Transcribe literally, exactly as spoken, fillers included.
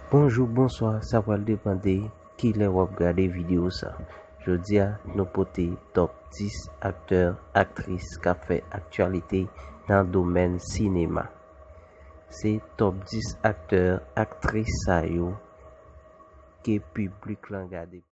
Bonjou, bonswa, sa pral depann de kilè w ap gade videyo sa. Jodi a, nou pote top dis aktè, aktris k ap fè aktyalite nan domèn sinema. Se top dis aktè, aktris sa yo ke piblik lan gade.